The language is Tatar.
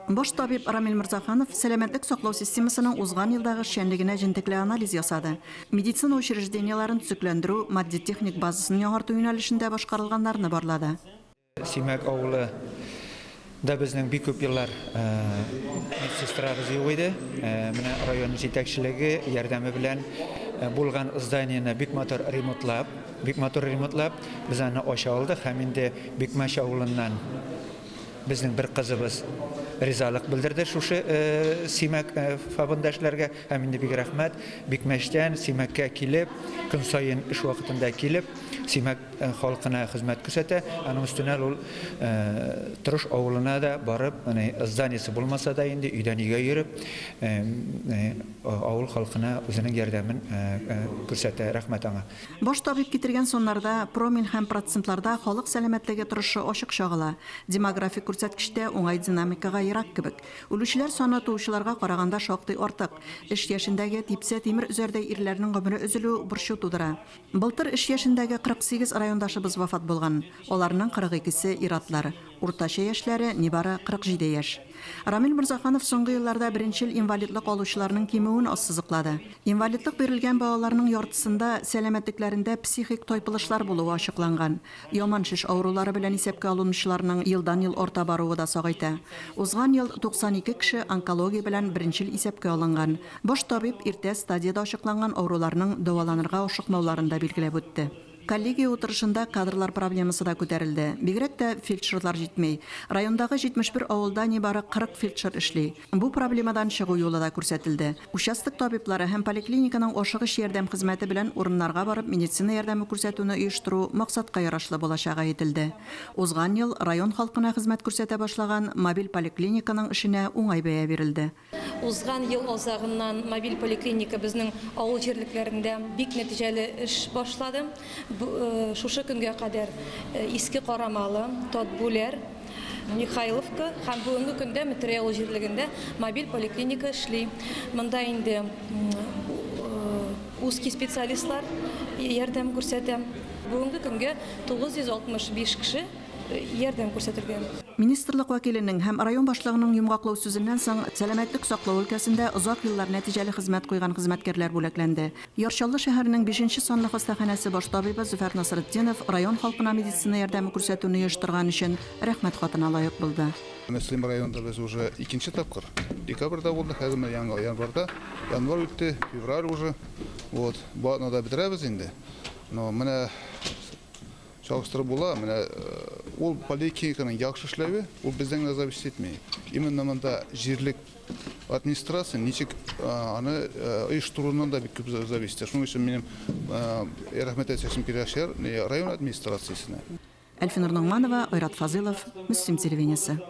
Баш табиб Рамил Морзаханов сәламәтлек саклау системасының узган елдагы эшчәнлегенә җентекле анализ ясады. Медицина учреждениеләрен төзекләндерү, матди-техник базасын яңарту юнәлешендә башкарылганнарны барлады. Симәк авылы да безнең бик күп еллар медсестрабыз юк иде. Менә район җитәкчелеге ярдәме белән булган зданиене бик матур ремонтлап, бик матур ремонтлап, без аны ача алдык һәм инде Бикмәч авылыннан Безнең бер кызыбыз ризалык белдерде шушы Симәк ФАБында эшләргә һәм инде бик рәхмәт, Бикмәчтән Симәккә килеп, көн саен эш вакытында килеп, Симәк халкына хезмәт күрсәтә. Аның өстенә ул Торыш авылына да барып, зданиесе булмаса да инде өйдән өйгә йөреп, авыл халкына үзенең ярдәмен күрсәтә. Рәхмәт аңа. Баш табиб китергән саннарда, промилль һәм процентларда халык сәламәтлеге торышы ачык чагыла. Демографик күрсәткеч тә уңай динамикага ерак кебек. Үлүчеләр саны туучыларга караганда шактый артык. Эш яшендәге, типсә тимер өзәрдәй ирләрнең гомере өзелү борчу тудыра. Былтыр эш яшендәге 48 райондашыбыз вафат булган. Аларның 42 се ир-атлар. Уртача яшьләре, нибары 47 яшь. Рамил Морзаханов соңгы елларда беренчел инвалидлык алучыларның кимүен ассызыклады. Инвалидлык бирелгән балаларның яртысында сәламәтлекләрендә психик тайпылышлар булуы ачыкланган. Яман шеш авырулары белән исәпкә алынучыларның елдан-ел арта баруы да сагайта. Узган ел 92 кеше онкология белән беренчел исәпкә алынган. Баш табиб иртә стадиядә ачыкланган авыруларның дәваланырга ашыкмауларын да билгеләп үтте. Коллегия утырышында кадрлар проблемасы да күтәрелде. Бигрәк тә фельдшерлар җитми. Райондагы 71 авылда нибары 40 фельдшер эшли. Бу проблемадан чыгу юлы да күрсәтелде. Участок табиблары һәм поликлиниканың ашыгыч ярдәм хезмәте белән урыннарга барып медицина ярдәме күрсәтүне оештыру максатка ярашлы булачагы әйтелде. Узган ел район халкына хезмәт күрсәтә башлаган мобиль поликлиниканың эшенә уңай бәя бирелде. Узган ел азагыннан мобиль поликлиника безнең авыл җирлекләрендә бик нәтиҗәле эш башлады. Шушы көнгә кадәр Иске Карамалы, Татбүләр, Михайловка һәм бүгенге көндә Метрәй авыл җирлегендә мобиль поликлиника эшли. Монда инде узкий специалистлар ярдәм күрсәтә. Бүгенге көнгә 965 кеше ярдәм күрсәтелгән. Министрлык вәкиленең һәм район башлыгының йомгаклау сүзеннән соң, сәламәтлек саклау өлкәсендә озак еллар нәтиҗәле хезмәт куйган хезмәткәрләр бүләкләнде. Яр Чаллы шәһәренең бишенче санлы хастаханәсе баш табибы Зөфәр Насретдинов район халкына медицина ярдәме күрсәтүне оештырган өчен Рәхмәт хатына лаек булды. Мөслим районында без уже икенче тапкыр. Декабрьдә булды, хәзер менә яңа январьда. Январь үтте, февраль уже. Вот, бу атнада бетерәбез инде. Но менә Чагыштырып була, менә ул поликлиниканың яхшы эшләве, ул бездән генә зависеть итми. Именно монда җирлек администрация ничек аны оештыруыннан да бик күп зависит итә. Шуның өчен минем рәхмәт әйтәсем килә шәһәр, район администрациясенә. Әлфинур Ногманова, Айрат Фазылов, Мөслим телевидениесе.